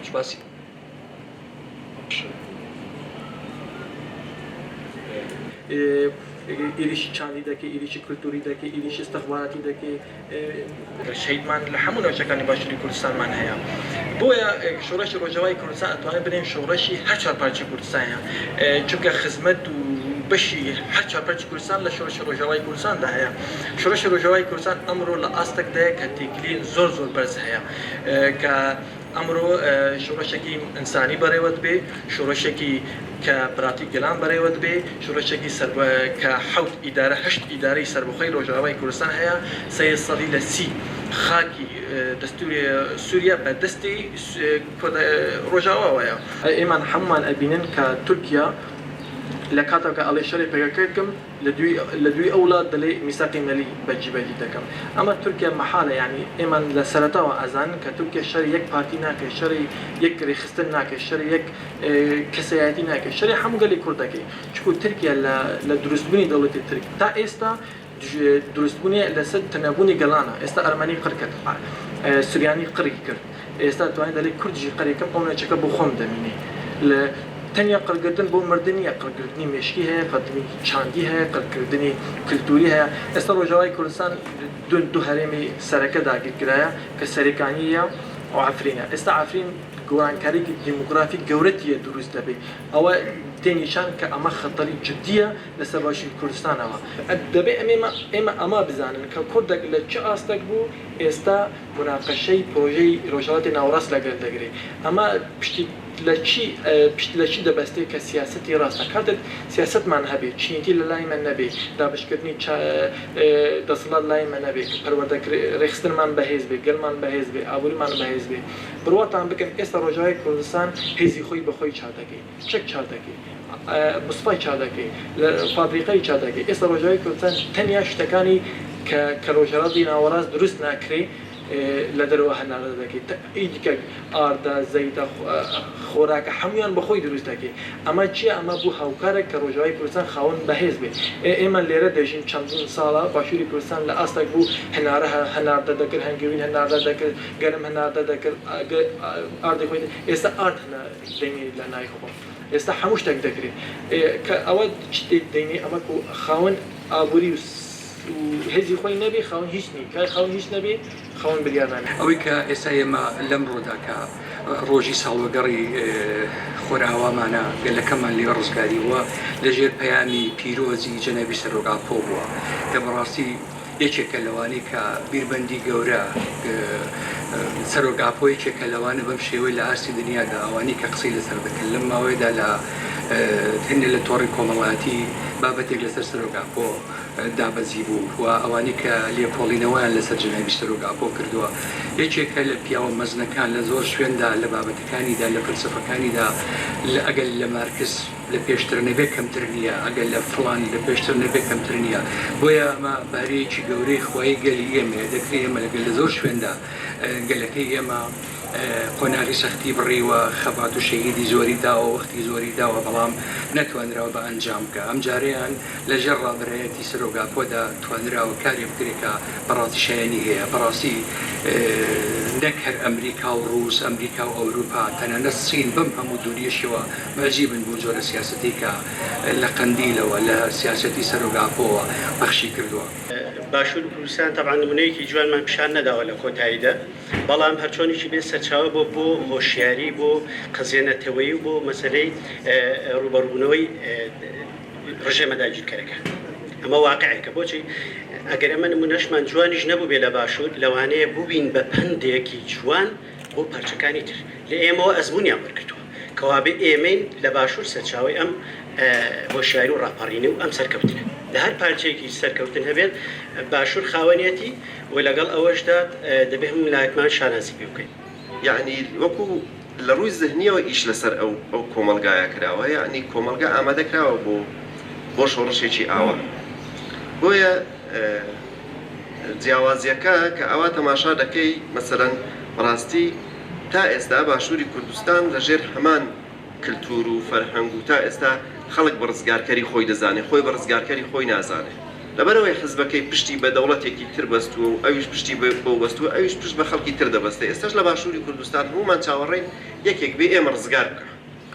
سوپاسی. ئێریشی چاندی دەکەی، ئێریشی کولتوری دەکەی، ئێریشی ئیستخباراتی دەکەی. شەهیدمان لە هەموو ناوچەکانی باشووری کوردستانمان هەیە. بۆیە شۆڕشی ڕۆژاوای کوردستان ئەتوانین بڵێین شۆڕشی هەر چوار پارچەی کوردستانە. چونکە خزمەت و بەشی هەر چوار پارچەی کوردستان لە شۆڕشی ڕۆژاوای کوردستاندا هەیە. شۆڕشی ڕۆژاوای کوردستان ئەمڕۆ لە ئاستێکدایە کە تێکلی زۆر زۆر بەرز هەیە کە ئەمڕۆ شۆڕشێکی ئینسانی بەڕێوە دەبێ، شۆڕشێکی کە براتی گەلان بەڕێوە دەبێ، شۆڕشێکی سەر کە حەوت ئیدارە هەشت ئیدارەی سەربەخۆی ڕۆژئاوای کوردستان هەیە، سێ سەدی لە سی خاکی دەستوری سوریا بە دەستی ڕۆژئاواوەیە. ئێمان هەموومان ئەبینن کە تورکیا لە کاتەکە ئەڵێ شەڕی پەکەکە کەم، لە دوی لە دوی ئەو لا دەلێ میساقی مەلی بە جیبەجی دەکەم ئەمە تورکیا مەحالە یانی ئێمە لە سەرەتاوە ئەزانن کە تورکیا شەری یەک پارتی ناکەی شەری یەک رێخستن ناکەی شەری یەک کەسەیەتی ناکەی شەری هەموو گەلی کورد دەکەی چکو تورکیا لە لە دروست بونی دەوڵەتی تورک تا ئێستا دروست بونی لەسەر تەنەبونی گەلانە ئێستا ئەرمەنی قر کرد سریانی قری کرد ئێستا توانی دەلێ کورد ژی قەرێکم ئەو ناوچەکە بۆ خۆم دەمینێ لە تەنیا قڕگردن بۆ مردن نییە قڕگردنی مێشکی هەیە قڕکردنی چاندی هەیە قڕکردنی کلتوری هەیە ئێستا ڕۆژاوای کوردستان دو دو هەرێمی سەرەکە داگیرکرایە کە سەرێکانییە و عەفرینە ئێستا عەفرین گۆڕانکاریی دیموگرافی گەورە تیە دروست دەبێ ئەوە تێ نیشان کە ئەمە خەتەری جدییە لەسەر باشوری کوردستانەوە. دەبێ ئەمێمە ئێمە ئەمە بزانن کە کوردەک لە چ ئاستەک بوو ئێستا موناقەشەی پرۆژەی رۆژهەڵاتی ناوەڕاست لەگەل دەگرێ ئەمە پشتی لە چی پشت لە چی دەبەستێ کە سیاسەتی راستە کاتێک سیاسەتمان هەبێ چینیتی لە لای مە نەبێ دابەشکردنی دەسەڵات لای مە نەبێ پەروەردە رێکخستنمان بەهێز بێ گەلمان بەهێز بێ ئابوریمان بەهێز بێ بڕواتان بکەن ئێستا رۆژاوای کوردستان هێزی خۆی بە خۆی چا دەکەی چەک چا دەکەی مستای چا دەکەی لە فابریقەی چا دەکەی ئێستا ڕۆژاوای کوردستان تەنیا شتەکانی کە کە ڕۆژهەڵاتی ناوەڕاست دروست ناکرێ لە دەرەوە هەناردە دەکەی ئی دیکە ئاردە زەیتە خۆراکە هەموویان بە خۆی دروست دەکەی ئەمە چییە ئەمە بوو هاوکارێک کە ڕۆژاوای کوردستان خاوەن بەهێز بێ ئێمە لێرە دەژین چەندین ساڵە باشووری کوردستان لە ئاستێک بوو هەنارە هەناردە دەکرد هەنگوین هەناردە دەکرد گەنم هەناردە دەکرد ئاردی خۆی ئێستا ئارد دەینی لە نای خۆم ئێستا هەموو شتێک دەکرێ کە ئەوە چ دەینی ئەمە کو خاوەن ئابووری و هێزی خۆی نەبێ خاوەن هیچ نی کە خاوەن هیچ نەبێ خاوەن بریار نابێ. ئەوەی کە ئێستا ئێمە لەمڕۆدا کە ڕۆژی ساڵوەگەڕی خۆرئاوامانە گەلەکەمان لێ ڕزگاری بووە لە ژێر پەیامی پیرۆزی جەنابی سەرۆک ئاپۆ بووە کە بەڕاستی یەکێکە لەوانەی کە بیرمەندی گەورە سەرۆک ئاپۆ یەکێکە لەوانە بەم شێوەی لە ئاستی دنیادا ئەوانەی کە قسەی لەسەر دەکەن لەم ماوەیەدا لە هەندێک لە تۆڕی کۆمەڵایەتی بابەتێک لەسەر سەرۆک ئاپۆ دابەزی بوو و ئەوانەی کە لێکۆڵینەوەیان لەسەر جەنابی سەرۆک ئاپۆ کردووە یەکێکە لە پیاوە مەزنەکان لە زۆر شوێندا لە بابەتەکانیدا لە فەلسەفەکانیدا لە ئەگەر لە مارکس لە پێشتر نەبێ کەمتر نییە، ئەگەر لە فڵان لە پێشتر نەبێ کەمتر نییە. بۆیە ئەمە بەهرەیەکی گەورەی خوایی گەلی ئێمەیە. دەکرێ ئێمە لەگەل لە زۆر شوێندا گەلەکەی ئێمە قۆناغی سەختی بڕیوە، خەبات و شەهیدی زۆری داوە، وەختی زۆری داوە، بەڵام نەتوانراوە بە ئەنجام بگا. ئەمجارەیان لە ژێر ڕابەرایەتی سەرۆک ئاپۆدا توانراوە کارێ بکرێ کە بەڕاستی شایەنی هەیە. بەڕاستی نەک هەر ئەمریکا و ڕووس، ئەمریکا و ئەوروپا، تەنانەت سین بەم هەموو دوورییەشەوە معجیبن بەو جۆرە سیاسەتەی کە لە قەندیلەوە، لە سیاسەتی سەرۆک ئاپۆوە پەخشی کردووە. باشووری کوردستان تەبعەن نمونەیەکی جوانمان پیشان نەداوە لە کۆتاییدا، بەڵام هەرچۆنیکی بێت سەرچاوە بۆ بۆ هۆشیاری بۆ قەزیە نەتەوەیی و بۆ مەسەلەی ڕووبەڕووبوونەوەی ڕژێمە داگیرکەرەکان. ئەمە واقعێکە. بۆچی؟ ئەگەر ئەمە نمونەشمان جوانیش نەبووبێ لە باشوور، لەوانەیە بووبین بە پەندێکی جوان بۆ پارچەکانی تر. لە ئێمەوە ئەزموونیان وەرگرتووە. کەوابێ ئێمەین لە باشوور سەرچاوەی ئەم هۆشیاری و ڕاپەڕینە و ئەم سەرکەوتنە. لە هەر پارچەیەکیش سەرکەوتن هەبێت، باشوور خاوەنیەتی و لەگەڵ ئەوەشدا دەبێ هەموو لایەکمان شانازی پێ بکەین. یەعنی وەکو لە ڕووی زهنیەوە ئیش لەسەر ئەو ئەو کۆمەڵگایە کراوە، یەعنی کۆمەڵگا ئامادە کراوە بۆ بۆ شۆڕشێکی ئاوا. بۆیە جیاوازیەکە کە ئاوا تەماشا دەکەی مەسەلەن بەڕاستی تا ئێستا باشووری کوردستان لە ژێر هەمان کلتور و فەرهەنگ و تا ئێستا خەڵک بە ڕزگارکەری خۆی دەزانێ خۆی بە ڕزگارکەری خۆی نازانێ. لەبەرئەوەی حزبەکەی پشتی بە دەوڵەتێکی تر بەستووە و ئەویش پشتی بەو بەستووە، ئەویش پشت بە خەڵکی تر دەبەستێ. ئێستاش لە باشووری کوردستان هەموومان چاوەڕێین یەکێک بێ ئێمە ڕزگار بکا.